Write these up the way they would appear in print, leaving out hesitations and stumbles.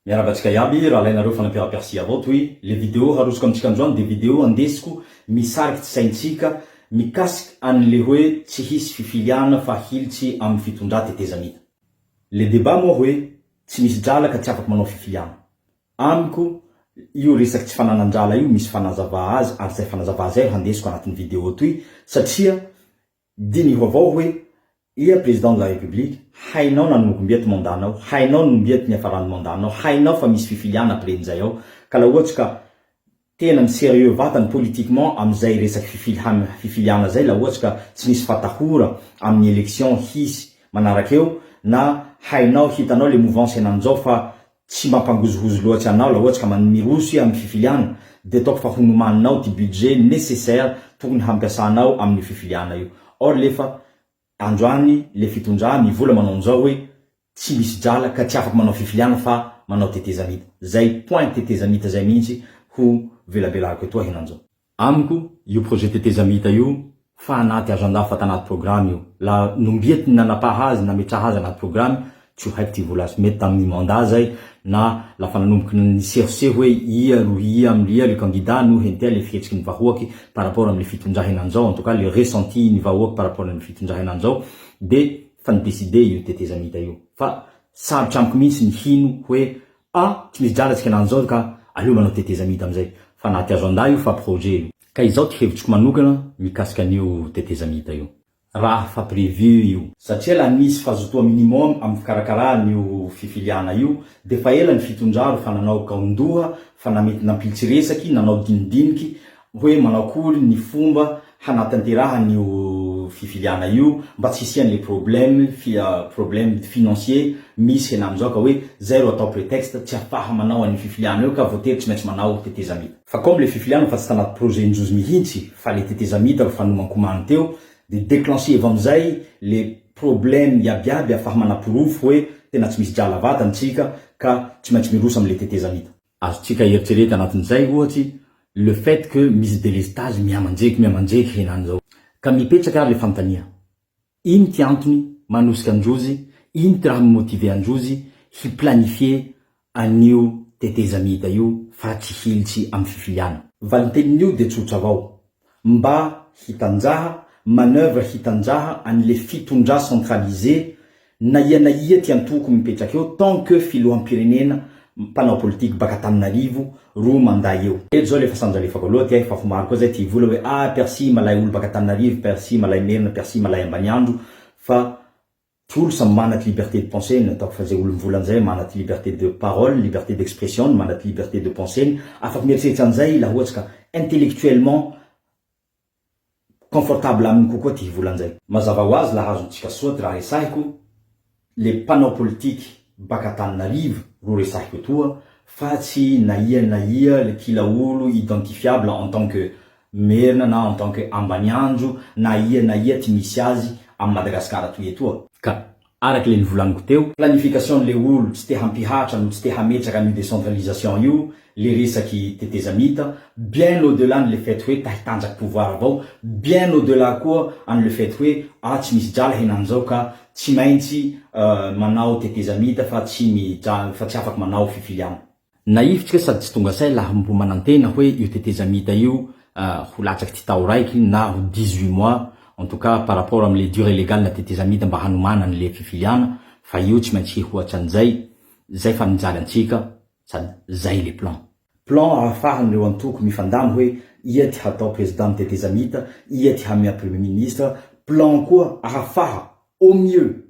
Miarahaba antsika iaby, raha alainareo fanampiara Persia avao toy le video harosoko amintsika androany dia video andesiko misariky ty saintsika mikasik anle hoe tsy hisy fifiliana fa hilitsy amin'ny fitondra tetezamita. Le debat moa hoe tsy misy drala ka tsy afaky manao fifiliana. Amiko io resaky tsy fananan-drala io misy fanazava azy ary zay fanazava zay handesiko anatin'ny video toy satria Diniho avao hoe ia président de la république, hainao nanomboka ty mandat nao, hainao nombia ty niafaran'ny mandat nao, hainao fa misy fifiliana après nizay ao, ka la ohatsy ka tena mi sérieux vatany politiquement amizay resaky fifilihana fifiliana zay la ohatsy ka tsy misy fatahora amin'ny élection hisy manaraka eo na hainao hitanao le mouvance henanizao fa Tsy mampangozohozo loatsy anao la ohatsy ka man miroso iha amin'ny fifiliana de ataoko fa ho nomaninao ty budget nécessaire tokony hampiasanao amin'io fifiliana io. Or lefa androany le fitondra mivola manao an'izao hoe tsy misy drala ka tsy afaky manao fifiliana fa manao tetezamita. Zay point tetezamita zay mihitsy ho velabelariko etoa henanjao. Amiko io projet tetezamita io fa anaty agenda fa tanaty programme io. La nombia ty nanapaha azy nametraha azy anaty programme tsy ho haiko ty vola azy. Mety tamin'ny mandat zay na lafa nanomboky nisehoseho hoe ia ro ia am ia le candidat no hentea le fihetsiky ny vahoaky par rapport amle fitondra henanjao en tout cas le ressenti ny vahoaky par rapport amle fitondra henanjao de fa ni-decider io tetezamita io. Fa sarotra amiko mihitsy ny hino hoe Ah! Tsy misy drala tsika nanzao ka aleo manao tetezamita amizay fa anaty agenda io fa projet io. Ka izao ty hevitriko manokana mikasika an'io tetezamita io. Raha fa prévu io. Satria la nisy fazotoa minimum amin'ny fikarakara an'io fifiliana io de fa ela ny fitondra ro fa nanao kaondoha fa namety nampilitsy resaky nanao dinidiniky hoe manao akory ny fomba hanatanteraha an'io fifiliana io mba tsy hisian'le problème problème financier misy henan'izao ka hoe zay ro atao prétexte tsy afaha manao an'io fifiliana io ka voatery tsy maintsy manao tetezamita. Fa comme le fifiliana fa tsy tanaty projet ndrozy mihintsy fa le tetezamita ro fa nomankomany teo de declencher amizay le problème iabiaby afaha manaporofo hoe tena tsy misy drala vatany tsika ka tsy maintsy miroso amle tetezamita. Azontsika eritreretina anatin'izay ohatsy le fait que misy delestage mihamanjeky mihamanjeky henany zao. Ka mipetraka ary le fanontania, ino ty antony manosika androzy, ino ty raha mi-motiver androzy hi-planifier an'io tetezamita io fa tsy hilitsy am fifiliana? Valintenin'io de tsotra avao, mba hitanjaha, manoeuvre hitanjaha an'le fitondra centralisé na ia na ia ty antoko mipetraka eo tant que filoham-pirenena mpanao politique baka Antananarivo ro manday eo. Eto zao le fa sanjalefako aloha ty fa ho maro koa zay ty hivola hoe ah Percy malay olo baka Antananarivo, Percy malay Merina, Percy malay Ambaniandro fa Ty olo samy mana ty liberté de pensée ny ataoko fa zay olo mivola anzay mana ty liberté de parole, liberté d'expression ny, mana ty liberté de pensée ny, afaky mieritseritsy anzay la ohatsy ka intellectuellement confortable aminy kokoa ty hivola anzay. Mazava ho azy la azontsika soa ty raha resahiko, le mpanao politiky baka Antananarivo ro resahiko etoa fa tsy na ia na ia le kila olo identifiable en tant que Merina na en tant que Ambaniandro na ia na ia ty misy azy am Madagascar toy etoa. Ka araky le nivolaniko teo, planification le olo tsy te hampihatra no tsy te hametraka an'io décentralisation io le resaky tetezamita, bien au delà ny le fait hoe ta hitanjaky pouvoir avao, bien au delà koa any le fait hoe ah tsy misy drala henanizao ka tsy maintsy manao tetezamita fa tsy mija fa tsy afaky manao fifiliana. Naïf tsika sady tsy tonga say laha mbo manantena hoe io tetezamita io ho latsaky ty tao raiky na ho 18 mois en tout cas par rapport amle durée légale na tetezamita mba hanomana anle fifiliana fa io tsy maintsy hihoatra anzay zay fa mijaly antsika sady zay le plan. Plan ahafahan'ireo antoko mifandamy hoe ia ty hatao président ny tetezamita, ia ty hamea premier ministre, plan koa ahafaha au mieux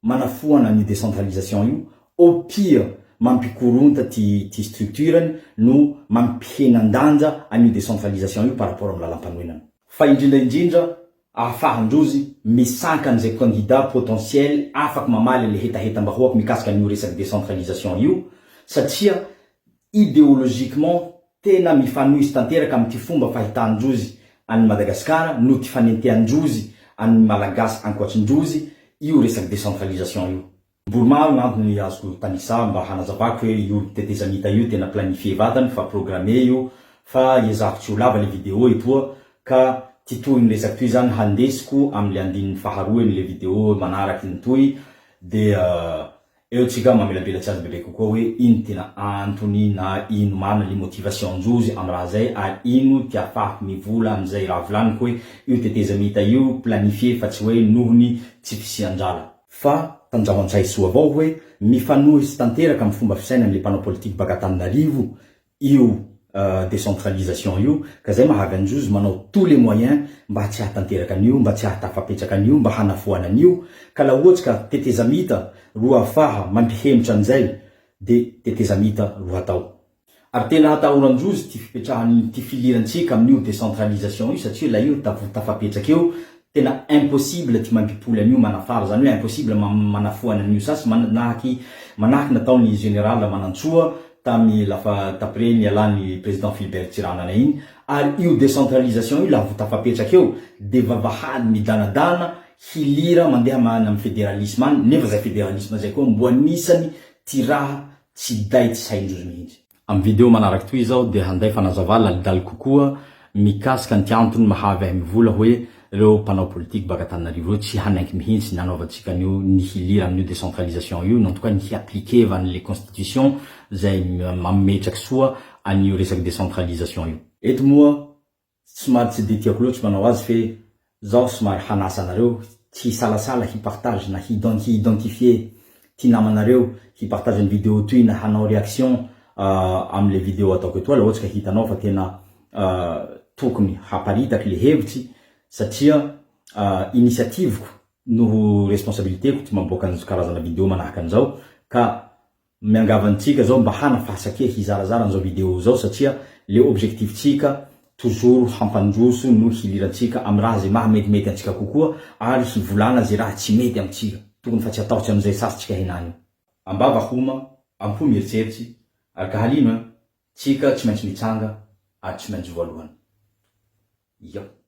manafoana an'io décentralisation io, au pire mampikoronta ty ty structure-ny no mampihenan-danja an'io décentralisation io par rapport amin'ny lalam-panorenana. Fa indrindra indrindra ahafahan-drozy misanka an'izay candidat potentiel afaky mamaly an'le hetahetam-bahoaka mikasika an'io resaky décentralisation io satria Idéologiquement tena mifanohitsy tanteraka amin'ity fomba fahitan-drozy an'i Madagasikara noho ty fanentehan-drozy an'ny Malagasy ankoatrin-drozy io resaky décentralisation io. Mbola maro ny antony azoko tanisà mba hanazavako hoe io tetezamita io tena planifié vatany fa programmé io fa iezahako tsy ho lava le vidéo etoa ka ty tohiny resaky toy zany handesiko amle andininy faharoa eny le vidéo manaraky ny toy de. Eo tsika mamelabelatsy azy bebe kokoa hoe ino tena antony na ino marina le motivation ndrozy am raha zay ary ino ty afahako mivola amzay raha volaniko hoe io tetezamita io planifier fa tsy hoe nohony tsy fisian-drala. Fa tanjaho antsay soa avao hoe mifanohitsy tanteraka am fomba fisainany le mpanao politique baka Antananarivo io décentralisation io ka zay mahavy anjozy manao tous les moyens mba tsy hahatanteraka an'io, mba tsy hahatafapetraka an'io, mba hanafoana an'io, ka la ohatsy ka tetezamita ro afaha mampihemotra an'izay de tetezamita ro hatao. Ary tena hatahoran-drozy ty fipetrahan'ny ty filirantsika amin'io décentralisation io satria la io tafapetraka eo Tena impossible ty mampipoly an'io manafara, zany hoe impossible manafoana an'io sasy manahaky manahaky nataon'i Général Manantsoa tamy lafa taprès nialan'i Président Philbert Tsiranana iny, ary io décentralisation io laha vo tafapetraka eo de vavahady midanadana hilira mandeha mana am fédéralisme any, nefa zay fédéralisme zay koa mbo anisany ty raha tsy daitsy saindrozy mihintsy. Amin'ny video manaraka toy izao dia handay fanazava lalidaly kokoa mikasika an'ity antony mahavy ahy mivola hoe reo mpanao politique baka Antananarivo reo tsy hanaiky mihintsy ny hanaovantsika an'io ny hilira amin'io décentralisation io en tout cas ny hi-appliquer-va an'le constitution zay mametraky soa an'io resaky décentralisation io. Eto moa Somary tsy dia tiako loatra manao azy fe zaho somary hanasa anareo tsy hisalasala hi partage na hi hi-identifier ty namanareo hi partage ny video toy na hanao reaction am le video ataoko etoa la ohatsy ka hitanao fa tena tokony haparitaky le hevitsy satria initiative-ko noho responsabilité-ko ty mamboaka an'izao karazana video manahaka an'izao ka Miangavy antsika zao mba hana fahasakia hizarazara an'izao video zao satria le objectif tsika toujours hampandroso no hilirantsika am raha ze maha metimety antsika kokoa ary hivolagna ze raha tsy mety amitsika. Tokony fa tsy atahotry amizay sasy tsika henany io. Ambava homa, ampo mieritseritsy, ary ka halino an, tsika tsy maintsy mitsanga ary tsy maintsy voalohany. Yep.